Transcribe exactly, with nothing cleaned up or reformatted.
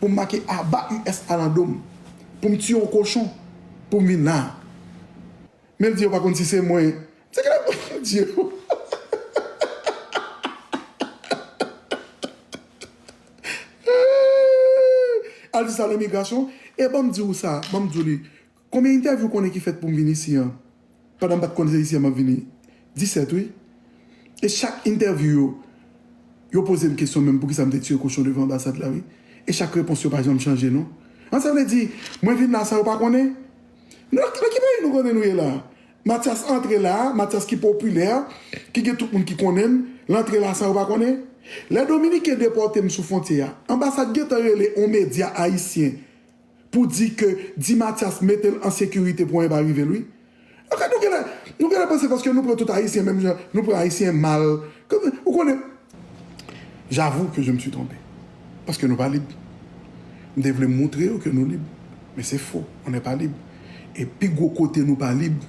pou m make aba U S A nan do m, pou m tiye yon kochon, pou m vin la. Men l di yo pa konn si se mwen. Se ki la pou di yo. Al di sa nan imigrasyon. E ban m di w sa, ban m di w li. Konbyen entèvyou w konnen ki fèt pou m vin isi an? Pandan m pa t konn se isi an m ap vini. Disèt, wi. E chak entèvyou yo, yo poze m kesyon menm poukisa m te tiye kochon devan anbasad la, wi. E chak repons yo pa janm chanje, non. An sa vle di, mwen vin la san yo pa konnen? Nan, nan ki peyi nou konnen nou ye la? Mathias antre la, Mathias ki popilè, ki gen tout moun ki konnen l, l antre la san yo pa konnen? Lè Dominiken depòte m sou fwontyè a, anbasad gentan rele yon medya ayisyen pou di ke di Mathias mete l an sekirite pou anyen pa rive l, wi. An fèt, nou genlè, nou genlè panse paske nou pran tout Ayisyen menm jan, nou pran Ayisyen mal. Ou konnen, j'avoue que je me suis trompé. Paske nou pa lib. M te vle montre yo ke nou lib. Men se fo, on n'est pas libre. E pi gwo kote nou pa lib,